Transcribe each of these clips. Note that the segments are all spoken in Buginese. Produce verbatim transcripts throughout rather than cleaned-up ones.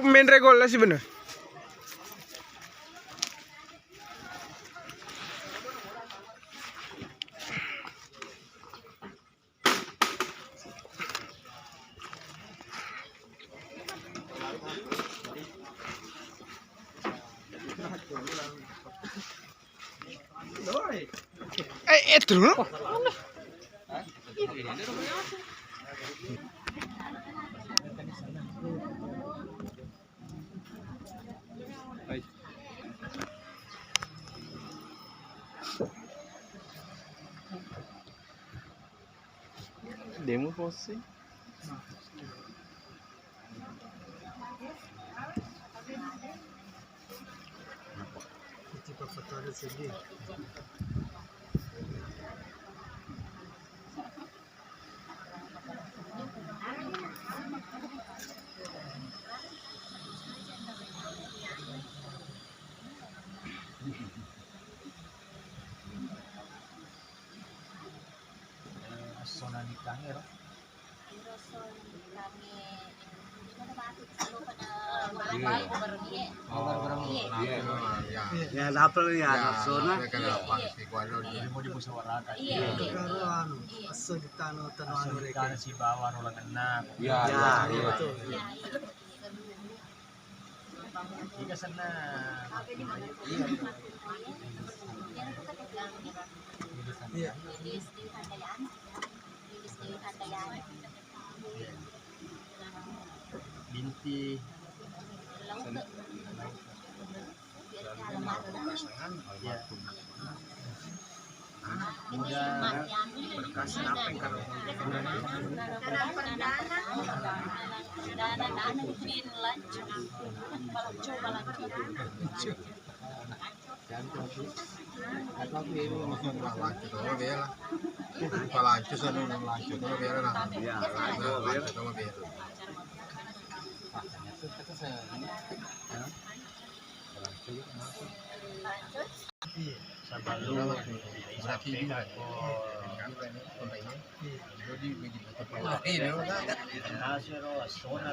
Menre golla si bener. Eh, eh, terus. Demo posting. Esso nanikangngero. Iya. Oh, iya, iya. Ya, dapet ya, ya, esso na. Mereka gampang sih, kalau di Iya. Mau dimusyawarahkan. Iya, iya. Kalau anu, esso ditano tano anu reke. Ditano si bawa rolangenna. Iya, iya, iya. Betul. Iga senna. Iya. Iya. Binti. Iya. Muda berkas apa yang kalau Palancu, palancu. Palancu, sono palancu, sono vero, no? Iya, palancu, sono vero. Sebelum Nasiro, sona.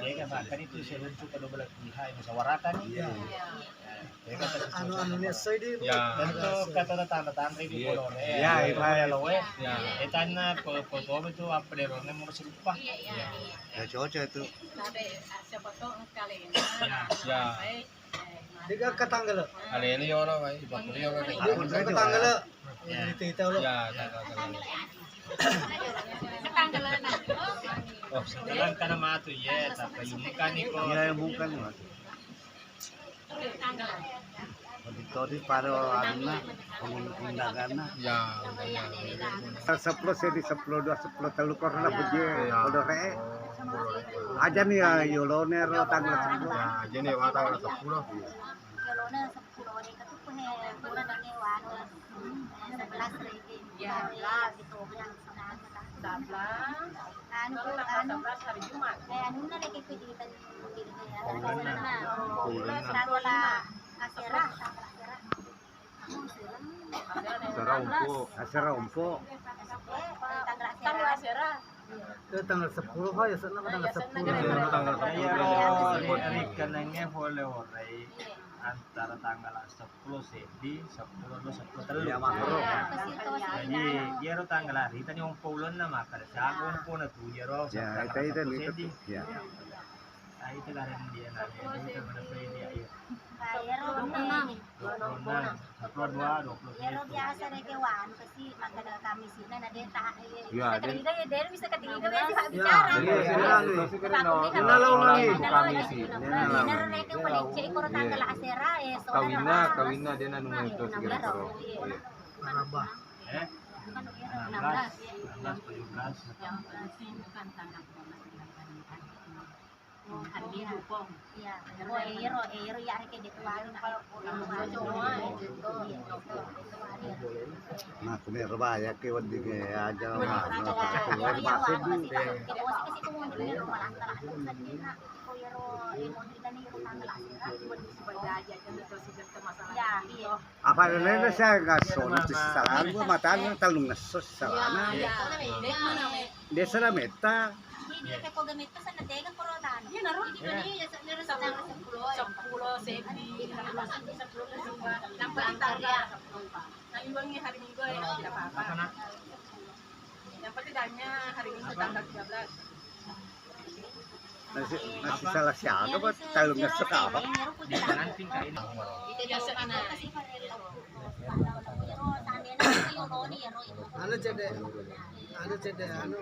Dega makan itu seruntu kedua belah pihak, musyawarahkan. Iya. Anu, anu, ni sai di. Ya. Tentu kata tanda-tanda itu. Iya. Kolore. Ya, itu. Loe. Ya. Etanna pe-, petuam itu apa derone mau serupa. Iya, iya. Ya, cocok itu. Tapi siapa tahu kali ini. Ya, ya. Dega ka tanggala. Alele yolo, mai, bakuri yolo. Aku ka tanggala. Ya. Cerita, cerita lo. Ya, tanggala. Oh, sekarang karena matu, iya, tapi yumukan nih kok. Iya, yumukan nih, Mas. Tori pada anunna, undanganna. Ya, ya. Seppulo seddi, seppulo dua, seppulo tellu, korona pejje, ya. Kodore. Aja nih ya, yolone ro tanggal seppulo. Ya, aja nih, wa tanggal seppulo. Yolone seppulo, deka tu pune kurang ane wano. Sebelas rege. Ya, sebelas. Gitu, yang sebelas. Sebelas. Anu, kalau tanggal anu, sebelas hari Jumat. Eh, anunna lagi kejutan. Tanggal asera, tanggal asera. Asera ompo. Asera ompo. Eh, tanggal asera. Tanggal asera. Eh, tanggal seppulo, Pak, ya, senna tanggal seppulo. Iya, tanggal seppulo. Iya, iya, iya. Ri-, rikenenge pole orai. Antara tanggal seppulo seddi, seppulo dua, seppulo tellu. Iya, makro. Jadi, iyaro tanggal aritani ompo ulenna, makkeda siaga ompona tu, iyaro tanggal seppulo seddi. Iya. Ah, itu kan dia nanya, itu kan dia, iya. Dua puluh enam, dua puluh dua, dua puluh satu. Iyaro biasa reke wanu kasi, makkeda Kamisina na de ta, iya, bisa ketiga, ya, de bisa ketiga, biasa bicara. Iya, iya, iya. Kenal lo lagi. Kenal lo lagi. Kenal lo lagi. Iyaro reke paling cek koro tanggal asera, eh, kawinna, kawinna de nanu itu kira-kira. Iya. Marabah. Eh? Enam belas, enam belas, tujuh belas. Yang penting bukan tanggal dua belas, sembilan belas. Oh, iya. Iya. Oh, ero, ero, ya, reke de tuan. Nah, kumero baya ke wedding aja. Nah, nah, nah, nah, nah, nah, nah, Apa nene saya ngasono tu salana, gua matanya tellung esso salana. Iya, iya. Dia salah meta. Ini kayak program itu sana tega koro tanu. Iya, naruh. Ini kan ini ya, sepuluh, sepuluh, sepi, sepuluh, sepuluh, nampak tanggal. Nah, iwangi hari Minggu ya, tidak apa-apa. Yang penting hanya hari Minggu tanggal tiga belas. Masih, masih salah siaga, Pak? Tellung ngesso apa? Anu cedde, anu cedde, anu.